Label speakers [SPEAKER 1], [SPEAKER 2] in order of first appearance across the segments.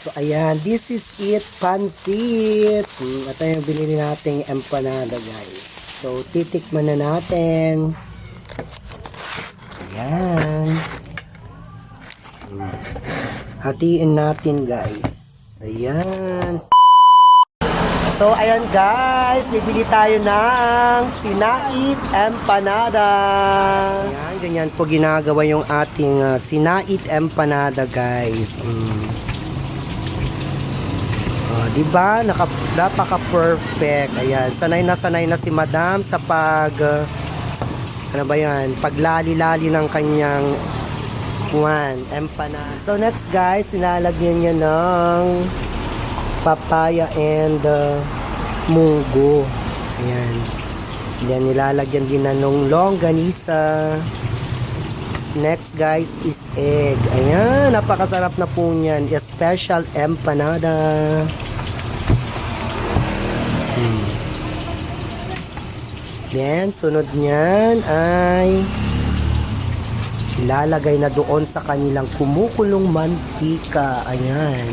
[SPEAKER 1] So, ayan. This is it. Pansit. Ito yung binili nating empanada, guys. So, titikman na natin. Ayan. Hatiin natin, guys. Ayan. So, ayan guys, bibili tayo ng sinait empanada. Ayan, ganyan po ginagawa yung ating sinait empanada, guys. Diba? Napaka-perfect. Ayan, sanay na si Madam sa ano ba yan? Paglali-lali ng kanyang empanada. So, next guys, nilalagyan niya ng papaya and munggo. Ayan. Yan, nilalagyan din na ng longganisa. Next guys is egg. Ayan, napakasarap na po niyan. Special empanada. Yan, sunod niyan ay ilalagay na doon sa kanilang kumukulong mantika. Ayan.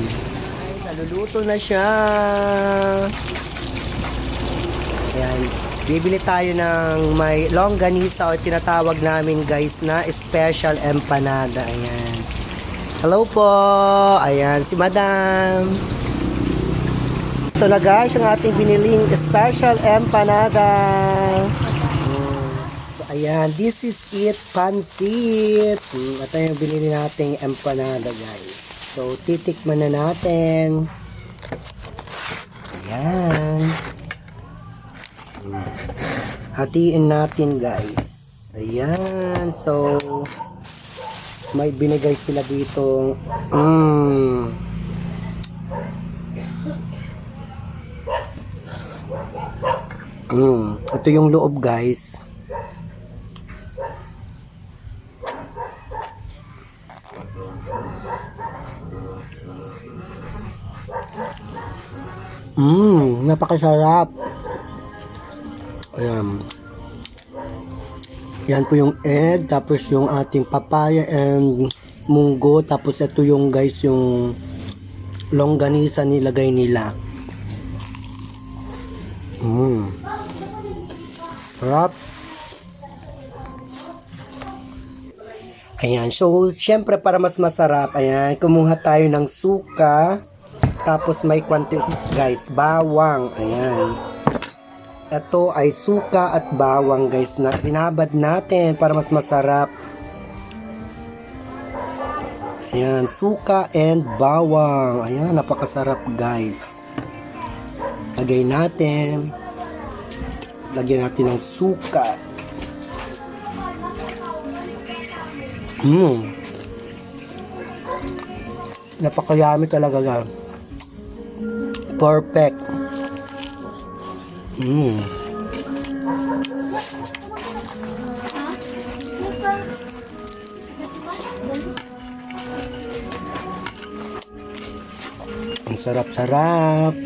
[SPEAKER 1] Naluluto na siya. Ayan. Bibili tayo ng may longganisa o tinatawag namin guys na special empanada. Ayan. Hello po. Ayan si Madam. Ito na guys ang ating biniling special empanada. So ayan. This is it. Pansit. Ito yung binili nating empanada guys. So, titikman na natin. Ayan. Hatiin natin, guys. Ayan. So, may binigay sila dito. Ito yung loob, guys. Napakasarap. Ayan. Yan po yung egg, tapos yung ating papaya and munggo, tapos ito yung guys yung longganisa nilagay nila. Sarap. Ayan, so syempre para mas masarap, ayan, kumuha tayo ng suka. Tapos may guys, bawang. Ayan. Ito ay suka at bawang guys na binabad natin para mas masarap. Ayan, suka and bawang. Ayan, napakasarap guys. Lagay natin. Lagyan natin ng suka. Napakayami talaga guys. Perfect. Ang sarap-sarap.